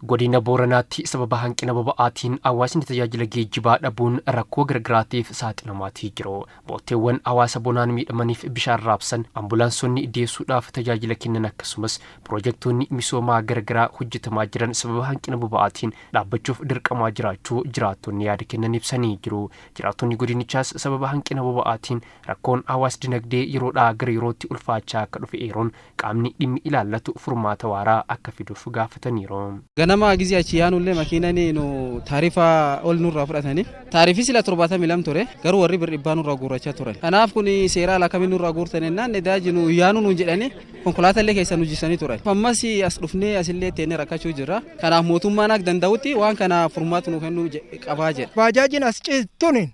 Godina Booranaatti sababa hanqina boba'aatiin hawaasni tajaajila geejjibaa dhabuun rakkoo garagaraatiif saaxilamaatii jiru. Bootteewwan hawaasa bonaan miidhamaniif bishaan raabsan, ambulaansonni deessuudhaaf tajaajila kennan, akkasumas piroojektonni misoomaa garagaraa hojjetamaa jiran sababa hanqina boba'aatiin dhaabbachuuf dirqamaa jiraachuu jiraattonni yaada kennan ibsanii jiru. Jiraattonni godinichaas sababa hanqina boba'aatiin rakkoon hawaas dinagdee yeroodhaa gara yerootti ulfaachaa akka dhufe eeruun, qaamni dhimmi ilaallatu furmaata waaraa akka fiduuf gaafataniiru. Ganama gizee achi yaanullee makiinaan nu taarifa ol nurraa fudhatanii, taarifii sila 72 ture, garuu warri bir dhibbaa nurraa guurrachaa turan. Kanaaf kun seera alaa kamiin nurraa guurtan jennaan, edaaji nu yaanuu nuun jedhanii konkolaataa illee keessa nu jisanii turan. Ammas as dhufnee asillee teennee rakkachuu jirra. Kanaaf mootummaan akka danda'utti waan kana furmaata nu kennuu qabaa jedha. Baajaajiin as ciistun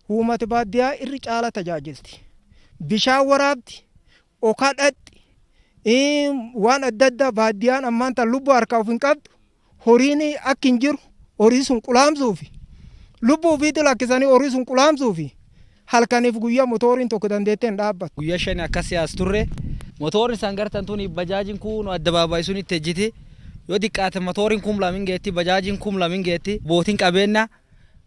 uummata baadiyyaa irri caala tajaajilti. Bishaan waraabdi, okaa dhaqxi, waan adda addaa. Baadiyyaan ammaan tan lubbuu harkaa of hin qabdu, horiin akka hin jiru, horii sun qulaamsuufi lubbuu ofiitti lakkisanii horii sun qulaamsuufi halkaniif guyyaa motooriin tokko dandeettee hin dhaabbatu. Guyyaa 5 akkas as turre. Motoorri isaan gartan tuni, bajaajiin kun addabaabaayii sun itti ejjiti. Yoo xiqqaate motooriin 2000 hin geetti, bajaajiin 2000 hin geetti. Bootiin qabeenya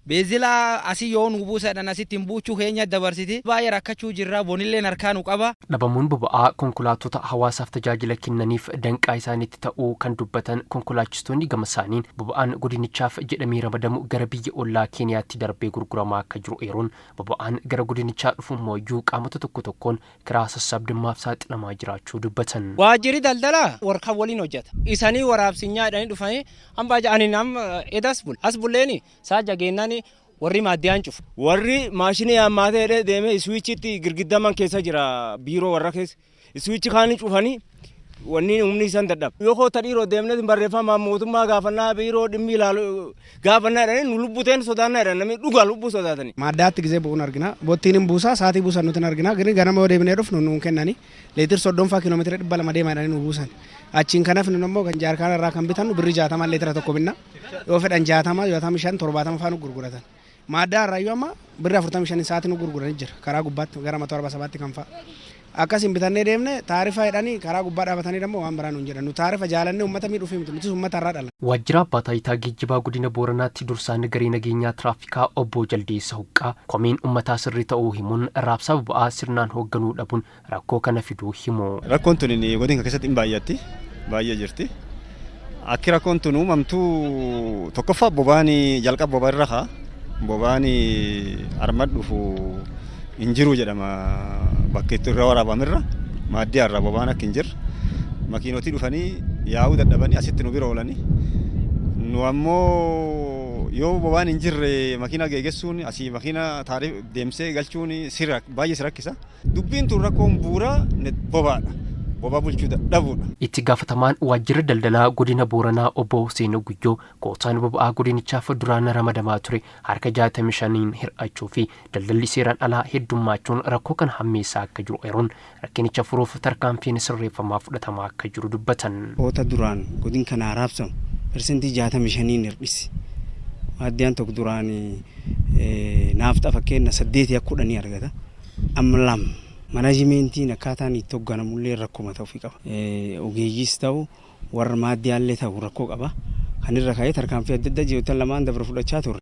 beezilaa asii yoo nu buusadhan asitti hin buuchuu keenya dabarsiti. Baay'ee rakkachuu jirra, bonilleen harkaa nu qaba. Dhabamuun boba'aa konkolaattota hawaasaaf tajaajila kennaniif danqaa isaaniitti ta'uu kan dubbatan konkolaachistoonni, gama isaaniin boba'aan godinichaaf jedhamee ramadamu gara biyya ollaa Keeniyaatti darbee gurguramaa akka jiru eeruun, boba'aan gara godinichaa dhufu immoo qaamota tokko tokkoon kiraa sassaabdummaaf saaxilamaa jiraachuu dubbatan. Waajjirri daldalaa warra waliin hojjeta. Isanii waraabsinyaa jedhanii dhufanii hamba ani nam edas bul as bulleeni saa jageennaan warri maaddiyaan cufu. Warri maashinii yaammaatee jedhee deemee iswiichitti girgiddaman keessa jira, biiroo warra keessa. Iswiichi kaanii cufanii wanni humni isaan dadhaba. Yoo koota dhiiroo deemnee barreeffama mootummaa gaafannaa, biiroo dhimmi ilaalu gaafannaa jedhanii, nu lubbuteen sodaannaa jedhan, namni dhugaa lubbuu sodaatanii. Maaddaatti gizee bu'uun argina. Bottiin hin buusaa, sa'aatii buusan nuti hin argina. Gini ganama yoo deemnee dhufnu nuun kennani. Leetir soddomfaa kiiloomeetira 200 deemaa jedhanii nu buusan. Achiin kanaaf nu immoo kan jaarkaana irraa kan bitannu birrii 60 leetira tokko binna. Yoo fedhan 60, 65, 70 faa nu gurguratan. Maaddaa irraayyuu amma birrii 45 sa'aatii nu gurguranii jira. Karaa gubbaatti gara 177tti kan fa'a. Akkasiin bitannee deemne, taarifa jedhanii karaa gubbaa dhaabatanii immoo waan biraa nuun jedhan. Nu taarifa jaalannee uummata miidhuuf miti, nutis uummata irraa dhala. Waajjira Abbaa Taayitaa Geejjibaa Godina Booranaatti dursaan garee nageenyaa tiraafikaa Obbo Jaldeessa Huqqaa komeen uummataa sirrii ta'uu himuun, raabsaa boba'aa sirnaan hoogganuu dhabuun rakkoo kana fiduu himu. Rakkoon tun godina keessatti hin baay'atti, baay'ee jirti. Akki rakkoon tun uumamtu, tokkoffaa boba'aan jalqaba boba'aa irra kaa boba'aan arma dhufu hin jiru jedhama. Bakka itti irra waraabamirra maaddii irraa boba'aan akka hin jirre, makiinotii dhufanii yaa'uu dadhabanii asitti nu bira oolanii, nu ammoo yoo boba'aan hin jirre makiina geegessuun asii makiina taarif deemsee galchuun baay'ee si rakkisa. Dubbiin tun rakkoon bu'uuraa boba'aadha. Bobaa bulchuu dadhabuudha. Itti gaafatamaan waajjira daldalaa godina Booranaa Obbo Hussein Guyyoo kootaan boba'aa godinichaaf duraan ramadamaa ture harka 65n hir'achuu fi daldalli seeraan alaa heddummachuun rakkoo kana hammeessaa akka jiru eeruun, rakkinicha furuuf tarkaanfiin sirreeffamaa fudhatamaa akka jiru dubbatan. Koota duraan godin kanaa raabsamu 65% hir'isi. Maaddiyaan tokko duraan naafxa fakkeenya 8 akka 10 argata. Amma lama. Manajimentiin akkaataan itti hoogganamullee rakkoo mataa ofii qaba. Ogeeyyiis ta'u, warra maaddiyaallee ta'u rakkoo qaba. Kan irra ka'ee tarkaanfii adda addaa ji'oota lamaan dabre fudhachaa turre.